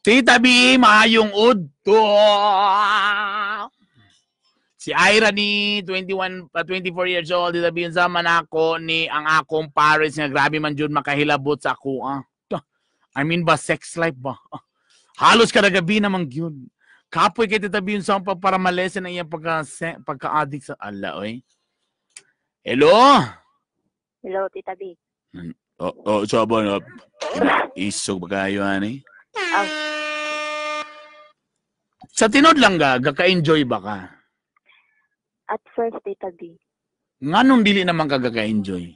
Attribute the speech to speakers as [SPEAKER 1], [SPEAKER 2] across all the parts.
[SPEAKER 1] Tita B, maayong udto. Si Ira ni 21, 24 years old, Tita B, unsa man ako ni ang akong pares nga grabe man jud makahilabot sa ako. Ah. I mean ba, sex life ba? Ah. Halos kada gabi naman gyud. Kapoy kay Tita B, unsa pa para malesen ang iyang pagka-addict sa ala oy. Hello?
[SPEAKER 2] Hello, Tita B.
[SPEAKER 1] Oh, so ba na isog ba kayo ani?
[SPEAKER 2] Ah.
[SPEAKER 1] Sa tinod lang ga, gaka-enjoy ba ka?
[SPEAKER 2] At first, Tita B.
[SPEAKER 1] Nganong dili naman ka gaka-enjoy?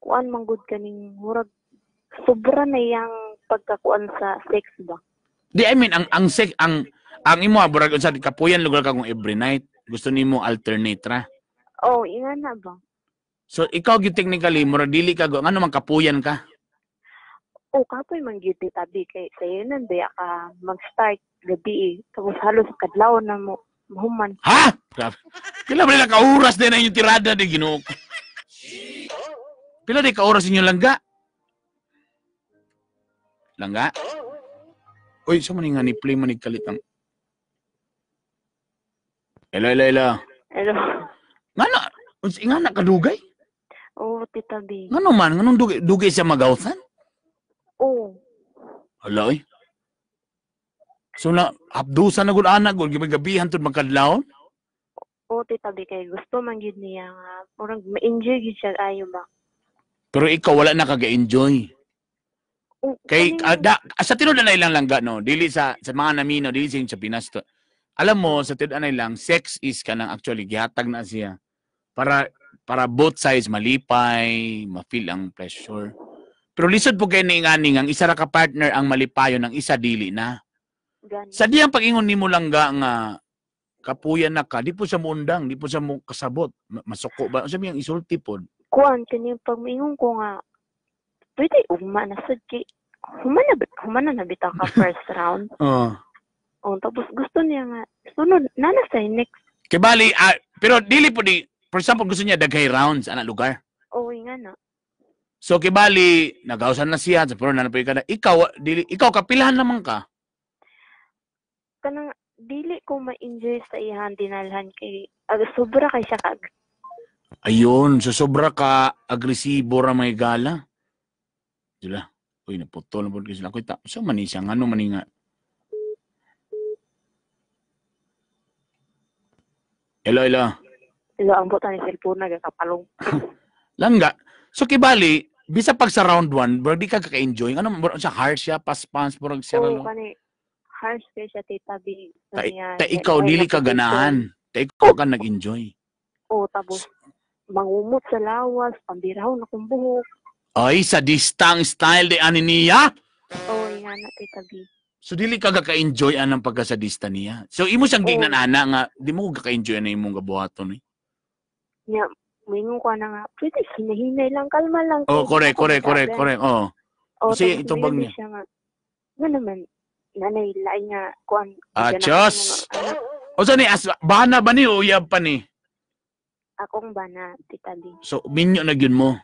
[SPEAKER 2] Kuan man gud kaning murag sobra na iyang pagkakuan sa sex ba.
[SPEAKER 1] Di, I mean ang sex ang imo murag unsa kapuyan lugar ka kung every night gusto nimo alternate ra.
[SPEAKER 2] Oh, inga na ba?
[SPEAKER 1] So ikaw gyud technically murag dili ka ngano man kapuyan ka?
[SPEAKER 2] Oh, kapoy man gyud, Tita B, kay sayo nan baya ka mag-start gabi eh. Tapos halos kadlaw na mo mahuman.
[SPEAKER 1] Ha? Grabe. Pila ba nila ka oras din ang inyong tirada di Ginoo? Pila di ka oras inyo langga? Langga? Uy, sa man nga ni play man ni kalit ang. Hello, hello, hello.
[SPEAKER 2] Hello.
[SPEAKER 1] Ngano? Unsa nga na kadugay?
[SPEAKER 2] Oh, Tita B.
[SPEAKER 1] Ngano man nganong dugay dugay siya magawsan?
[SPEAKER 2] Oh,
[SPEAKER 1] Hala oy. So na hapdusan na gud ana gud gabihan tud magkadlawon.
[SPEAKER 2] Oh, Tita B, kay gusto man gyud niya nga murag ma-enjoy gyud siya ayo ba.
[SPEAKER 1] Pero ikaw wala na kaga-enjoy.
[SPEAKER 2] Oh,
[SPEAKER 1] Kay
[SPEAKER 2] kaning-
[SPEAKER 1] sa tinud na lang langga no, dili sa mga namino, dili sa Pinas to. Alam mo sa tinud anay lang sex is kanang actually gihatag na siya para para both sides malipay, ma-feel ang pleasure. Pero lisod po kay ni ngani ang isa ra ka partner ang malipayon, ang isa dili na.
[SPEAKER 2] Gani.
[SPEAKER 1] Sa diyang pag-ingon nimo langga nga kapuyan na ka, di po siya muundang, di po siya mo kasabot, masuko ba? Unsa may ang isulti pod?
[SPEAKER 2] Kuan kani pag moingon ko nga pwede ugma na sad kay human na bitaw ka first round.
[SPEAKER 1] Oh.
[SPEAKER 2] Oh, tapos gusto niya nga sunod na na sa next.
[SPEAKER 1] Kay bali, pero dili po di, for example, gusto niya daghay rounds ana lugar.
[SPEAKER 2] Oh, nga na.
[SPEAKER 1] So kay bali, nagawsan na siya, pero na ka na. Ikaw, dili, ikaw kapilahan naman ka.
[SPEAKER 2] Kanang dili ko ma-enjoy sa iyahan dinalhan kay sobra kay siya ka
[SPEAKER 1] Ayun, so sobra ka agresibo ra may gala. Sila. Uy, naputol na po sila. Kuy, ta, so man siya, ngano man nga. Hello, hello.
[SPEAKER 2] Ilo ang buta ni cellphone nagakapalong.
[SPEAKER 1] Langga. So kibali, bisa pag sa round 1, bro, di ka kaka-enjoy. Ano, bro, siya harsh siya, pas-pas, bro, siya
[SPEAKER 2] Oh,
[SPEAKER 1] lalo.
[SPEAKER 2] kani harsh kay siya, Tita B.
[SPEAKER 1] Ta,
[SPEAKER 2] Niya,
[SPEAKER 1] ta ikaw, dili ka ganahan. Ta ikaw ka nag-enjoy.
[SPEAKER 2] Oh, tapos mangumot sa lawas, pambiraw na kong buhok.
[SPEAKER 1] Ay, sadistang style di ani niya.
[SPEAKER 2] Oh, nga na, Tita B.
[SPEAKER 1] So dili ka kaka-enjoy anang pagkasadista niya. So imo siyang
[SPEAKER 2] Oo.
[SPEAKER 1] gignan ana nga di mo ko kaka-enjoy ana imong gabuhaton eh.
[SPEAKER 2] Nya, moingon ko na nga, pwede hinahinay lang, kalma lang.
[SPEAKER 1] Oh,
[SPEAKER 2] Kay
[SPEAKER 1] correct, correct, correct, correct. Oh.
[SPEAKER 2] Oh,
[SPEAKER 1] Kasi
[SPEAKER 2] tapos
[SPEAKER 1] itong bag
[SPEAKER 2] moingon
[SPEAKER 1] niya.
[SPEAKER 2] siya nga, nga naman, nanay, lain nga, kuan.
[SPEAKER 1] Ah,
[SPEAKER 2] bigyan ako
[SPEAKER 1] Diyos.
[SPEAKER 2] ng mga anak.
[SPEAKER 1] O sa ni as bana ba ni o uyab pa ni?
[SPEAKER 2] Akong bana, Tita B.
[SPEAKER 1] So minyo na gyud mo.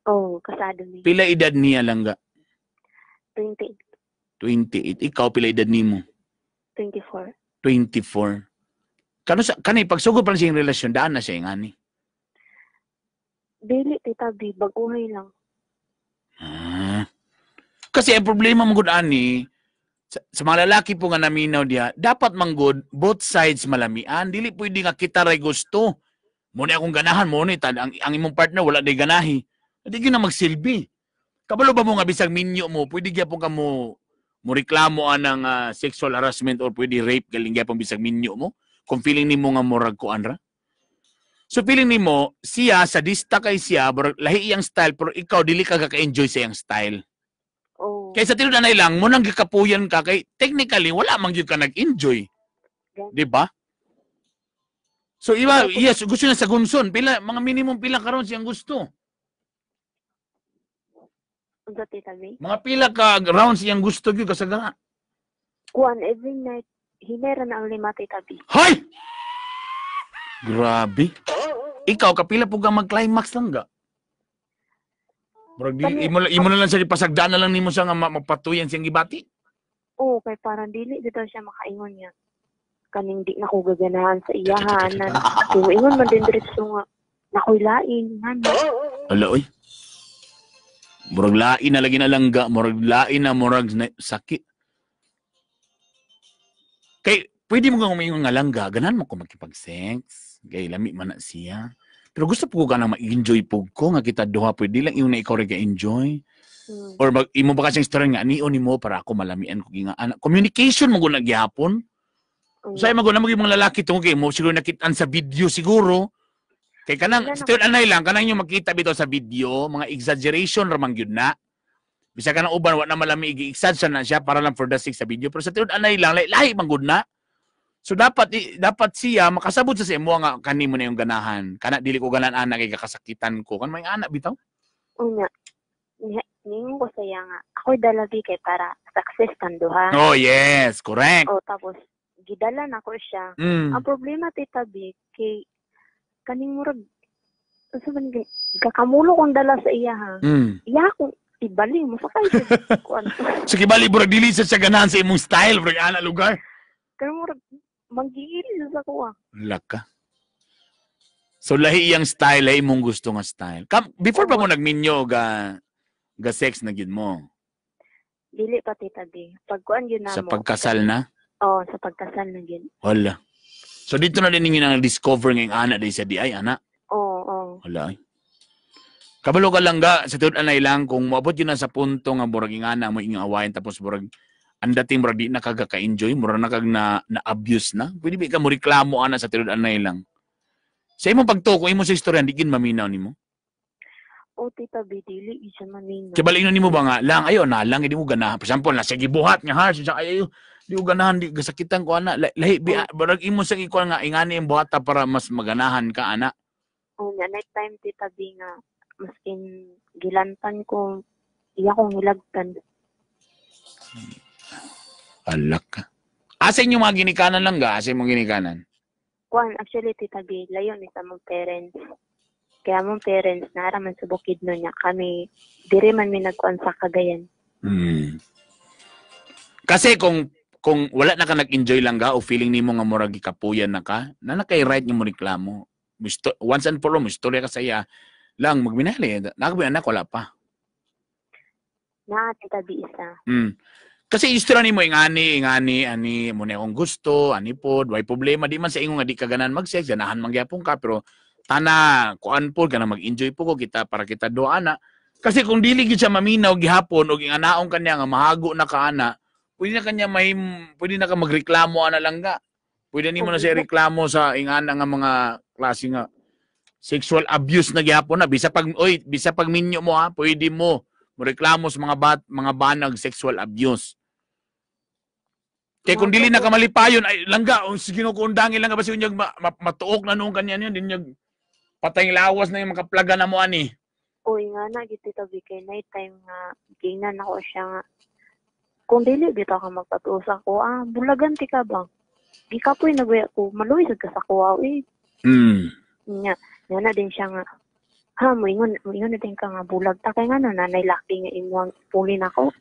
[SPEAKER 2] Oh, kasado ni.
[SPEAKER 1] Pila edad niya lang ga?
[SPEAKER 2] 20,
[SPEAKER 1] 28. Ikaw pila edad nimo?
[SPEAKER 2] 24.
[SPEAKER 1] 24. Kano sa kani pagsugod pa lang siyang relasyon daan na siya ingani.
[SPEAKER 2] Dili, Tita B, baguhay lang.
[SPEAKER 1] Ah. Kasi ang problema mo gud ani sa mga lalaki po nga naminaw diha, dapat manggod both sides malamian. Dili pwede nga kita ray gusto. Mo ni akong ganahan mo ni tad ang imong partner wala day ganahi. Di gyud na magsilbi. Kabalo ba mo nga bisag minyo mo, pwede gyapon ka mo mo reklamo anang sexual harassment or pwede rape galing gyapon bisag minyo mo kung feeling nimo nga murag kuan ra. So feeling nimo siya sadista kay siya, murag lahi iyang style pero ikaw dili ka ka-enjoy sa iyang style.
[SPEAKER 2] Oh,
[SPEAKER 1] Kaysa tinud anay lang mo nang gikapuyan ka kay technically wala man gyud ka nag-enjoy. Di ba? So iba, yes, gusto niya sa gunson. Pila mga minimum pila karon siyang gusto.
[SPEAKER 2] Unsa, Tita B?
[SPEAKER 1] Mga pila ka rounds siyang gusto gyud kasagara.
[SPEAKER 2] Kuan, every night, hinera na ang lima, Tita B.
[SPEAKER 1] Hoy! Grabe. Ikaw kapila po ka mag-climax lang ga. Murag di, imo na lang siya ipasagdaan na lang nimo siya nga magpatuyan siyang gibati.
[SPEAKER 2] Oo, kay parang dili bitaw siya makaingon niya. Kaning di na ko gaganahan sa iyahan. Kay moingon man din diretso nga nakoy lain nga na.
[SPEAKER 1] Ala oy. Murag lain na lagi na langga, murag lain na murag na, sakit. Kay pwede mo kang umingon nga langga, ganahan mo ko makipag-sex. Kay lami man na siya. Pero gusto po ko kanang ma-enjoy po ko nga kita duha, pwede lang yung na ikaw rin ka-enjoy. Or mag, imo ba kasing story nga anion nimo para ako malamian ko nga anak. Communication mo gud na gihapon. Say mo gud na mga lalaki tungod kay mo siguro nakitaan sa video siguro. Kay kanang still anay lang kanang yung makita bitaw sa video, mga exaggeration ra man gyud na. Bisa kanang uban wa na malami gi-exaggerate na siya para lang for the sake sa video, pero sa tinud anay lang lahi man gud na. So dapat siya makasabot sa imo nga kanimo na yung ganahan. Kana dili ko ganahan ana kay kakasakitan ko. Kan may anak bitaw.
[SPEAKER 2] Unya. Ningon ko sa iya nga ako'y dalabi kay para success tan duha.
[SPEAKER 1] Oh yes, correct.
[SPEAKER 2] O tapos gidala nako siya. Ang problema, Tita B, kay kaning murag unsa man kakamulo kong dala sa iya ha. Iya akong ibali mo sakay siya kuan.
[SPEAKER 1] So kibali murag dili sa siya ganahan sa imong style, murag ana lugar.
[SPEAKER 2] Pero murag manggigil siya sa kuha.
[SPEAKER 1] Laka. So lahi iyang style, lahi imong gusto nga style. Kam, before pa mo nagminyo ga sex na gyud mo?
[SPEAKER 2] Dili pa, Tita B. Pagkuan yun na
[SPEAKER 1] Sa
[SPEAKER 2] mo.
[SPEAKER 1] pagkasal na?
[SPEAKER 2] Oo, sa pagkasal na gyud.
[SPEAKER 1] Wala. So dito na din ninyo nang discover ngayong ana di sa di ay ana.
[SPEAKER 2] Oo, oo.
[SPEAKER 1] Wala ay. Kabalo ka lang ga sa tiud anay lang kung moabot yun na sa punto nga murag ingana mo inyong awayan tapos murag ang dating murag di na kaga ka-enjoy, murag na kag na abuse na. Pwede ba ka mo reklamo ana sa tiud anay lang? Sa imong pagtuo, kung imo sa istorya, di gin maminaw nimo.
[SPEAKER 2] O, Tita B, dili gyud siya maminaw.
[SPEAKER 1] Kay balik nimo ba nga lang ayo na lang hindi mo ganahan. For example, nasa gibuhat nga harsh siya ay ayo di ko ganahan, di gasakitan ko ana. Lahi bi barag imo sa ikuan nga ingani ang buhata para mas maganahan ka ana.
[SPEAKER 2] O nga night time, Tita B, nga maskin gilantan ko iya kong hilagtan.
[SPEAKER 1] Alak ka. Asa inyo mga ginikanan lang ga? Asa imong ginikanan?
[SPEAKER 2] Kuan actually, Tita B, layo ni sa mong parents. Kaya mong parents naara man sa Bukidnon niya kami diri man mi nagkuan sa Cagayan.
[SPEAKER 1] Kasi kung wala na ka nag-enjoy lang ga o feeling nimo nga murag gikapuyan na ka, na kay right nga mo reklamo. Once and for all, mo istorya ka sa iya lang magminali. Nakabuyan anak wala pa.
[SPEAKER 2] Na Tita B isa.
[SPEAKER 1] Kasi istorya nimo ingani, ingani, ani mo na akong gusto, ani pod, way problema di man sa ingon nga di ka ganahan mag-sex, ganahan man gyapon ka pero tana kuan pod kana mag-enjoy po ko kita para kita duha ana. Kasi kung dili gyud siya maminaw gihapon og inganaon kanya nga mahago na ka ana, pwede na kanya mahim, pwede na ka magreklamo ana lang ga. Pwede nimo na siya reklamo sa ingana nga mga klase nga sexual abuse na gihapon na bisa pag oy, bisa pag minyo mo ha, pwede mo moreklamo sa mga mga banag sexual abuse. Kaya kung dili na ka malipayon ay langga, oh, sige no kundangin lang ka ba siya matuok na noong kanyan yun, din niyag patay lawas na yung makaplaga na mo ani.
[SPEAKER 2] Uy nga na gid Tita B kay night time nga gingnan ako siya nga kung dili bitaw ka magpatuo sa ko, bulagan ti ka ba? Gikapoy na guya ko, maluoy sad ka sa kuha eh. Nya, nya na din siya nga ha, moingon na din ka nga bulag ta kay ngano nanay laki nga imong puli nako.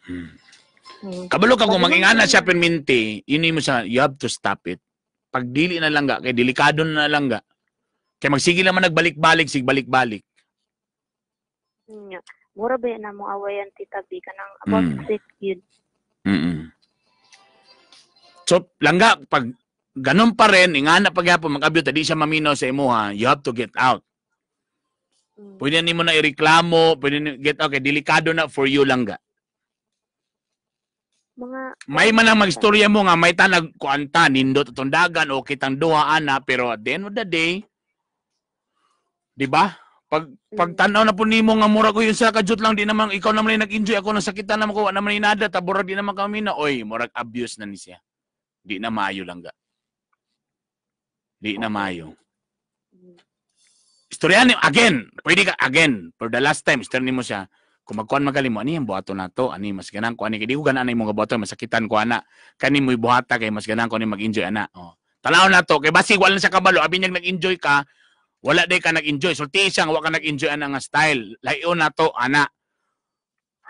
[SPEAKER 1] Kabalo ka kung mangingana siya perminti, yun mo siya, you have to stop it. Pag dili na lang ga, kay delikado na lang ga. Kay magsige naman nagbalik-balik, sig balik-balik.
[SPEAKER 2] Nya. Mura ba yan na mo awayan, Tita B, kanang about sex yun.
[SPEAKER 1] So, langga, pag ganun pa rin, ingana paghapon, mag-abyo, di siya maminaw sa imo ha, you have to get out. Pwede nimo na ireklamo, pwede ni get out, kay delikado na for you langga.
[SPEAKER 2] Mga
[SPEAKER 1] May man ang magstorya mo nga may tanag kuanta nindot atong dagan o kitang duha ana pero at the end of the day, di ba? Pag pagtan-aw na po nimo nga mura ko yun sa kajut lang di naman ikaw naman ay nag-enjoy ako nasakitan naman ko wa naman inada taborag di naman kami na oy murag abuse na ni siya. Di na maayo lang ga. Di na maayo. Istorya ni again, pwede ka again for the last time istorya nimo siya. Kung magkuan magali mo, ani ang buhato na to, ani mas ganang ko, ani kay di ko ganaan imong buhato, masakitan ko ana. Kani mo'y buhata kay mas ganang ko ani mag-enjoy ana. Oh. Tanaw na to kay basig wala na siya kabalo, abi niyang nag-enjoy ka, wala day ka nag-enjoy. Sulti siya nga wa ka nag-enjoy ana nga style. Lahion na to ana.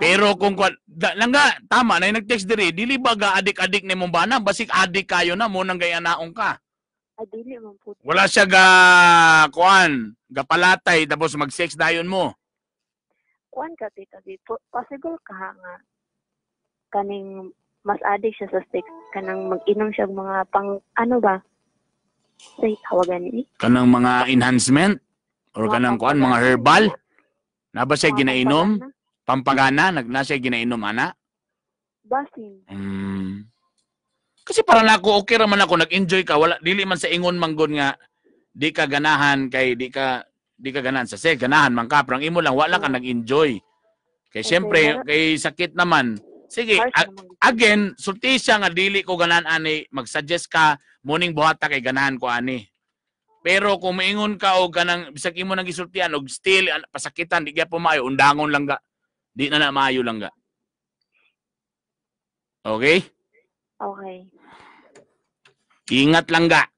[SPEAKER 1] Pero kung kwan, langga, tama na yung nag-text diri, dili ba ga adik-adik ni mong bana, basig adik kayo na mo nang gaya naong ka.
[SPEAKER 2] Ay, dili man po.
[SPEAKER 1] Wala siya ga kuan, gapalatay tapos mag-sex dayon mo.
[SPEAKER 2] Kuan ka, Tita B. Possible ka nga kaning mas addict siya sa sex, kanang mag-inom siya og mga pang ano ba? Say, tawagan ni.
[SPEAKER 1] Kanang mga enhancement or
[SPEAKER 2] Mga
[SPEAKER 1] kanang kuan, mga
[SPEAKER 2] pampagana.
[SPEAKER 1] Herbal. Na ba siya
[SPEAKER 2] Mga
[SPEAKER 1] ginainom?
[SPEAKER 2] pampagana.
[SPEAKER 1] Pampagana, nag na siya ginainom ana.
[SPEAKER 2] Basin.
[SPEAKER 1] Kasi para na ako okay ra man ako nag-enjoy ka, wala dili man sa ingon manggod nga di ka ganahan kay di ka ganahan sa sex, ganahan man ka, pero ang imo lang wala ka nag-enjoy. Kay
[SPEAKER 2] Okay,
[SPEAKER 1] syempre kay sakit naman. Sige,
[SPEAKER 2] Harsh naman gud.
[SPEAKER 1] Again, sulti siya nga dili ko ganahan ani, mag-suggest ka muning buhata kay ganahan ko ani. Pero kung maingon ka og kanang bisag imo nang gisultian og still pasakitan di gyapon maayo, undangon lang ga. Di na na maayo lang ga. Okay?
[SPEAKER 2] Okay.
[SPEAKER 1] Ingat lang ga.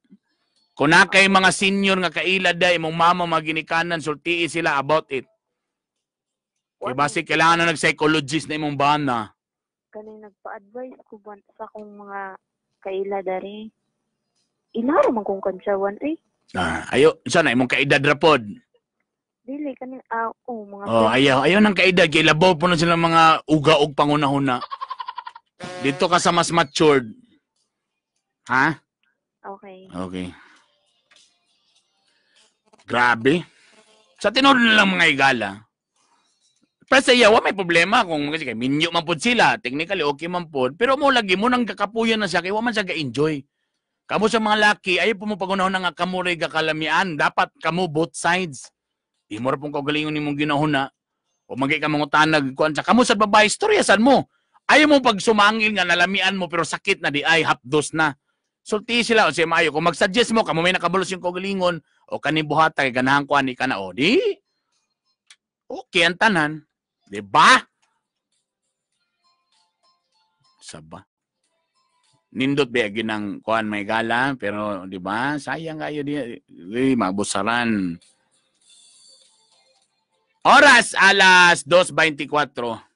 [SPEAKER 1] Kung na kay mga senior nga kaila day imong mama mga ginikanan, sultii sila about it. Kay basi kailangan na nag-psychologist na imong bana.
[SPEAKER 2] Kaning nagpa-advise ko ba sa akong mga kaila dari. Ilaro man kong kantsawan eh.
[SPEAKER 1] Ah, ayo, sana imong kaedad ra pod.
[SPEAKER 2] Dili kaning oh, mga
[SPEAKER 1] Oh, ayaw, ayaw ng kaedad kay labaw po na sila mga uga og pangunahuna. Dito ka sa mas matured. Ha?
[SPEAKER 2] Okay.
[SPEAKER 1] Okay. Grabe. Sa tinuod na lang, mga igala. Pero sa iya, wa may problema kung kasi kay minyo man pud sila, technically okay man pud, pero mo lagi mo nang kakapuyan na siya kay wa man siya ga-enjoy. Kamo sa mga laki, ayaw po mo pagunahon na nga kamo ray gakalamian, dapat kamo both sides. Di mo ra pong kaugalingon nimong ginahuna. O magay ka mangutanag kuan sa kamo sa babae, istorya sad mo. Ayaw mo pag sumangil nga nalamian mo pero sakit na di ay hapdos na. Sulti sila o siya maayo. Kung mag-suggest mo, kamo may nakabalos yung kaugalingon o kaning buhata kay ganahan ko ani ka na o di. Okay ang tanan. Di ba? Saba. Nindot ba ginang kuan may gala pero di ba sayang kayo di, di mabusaran. Oras alas 2:24.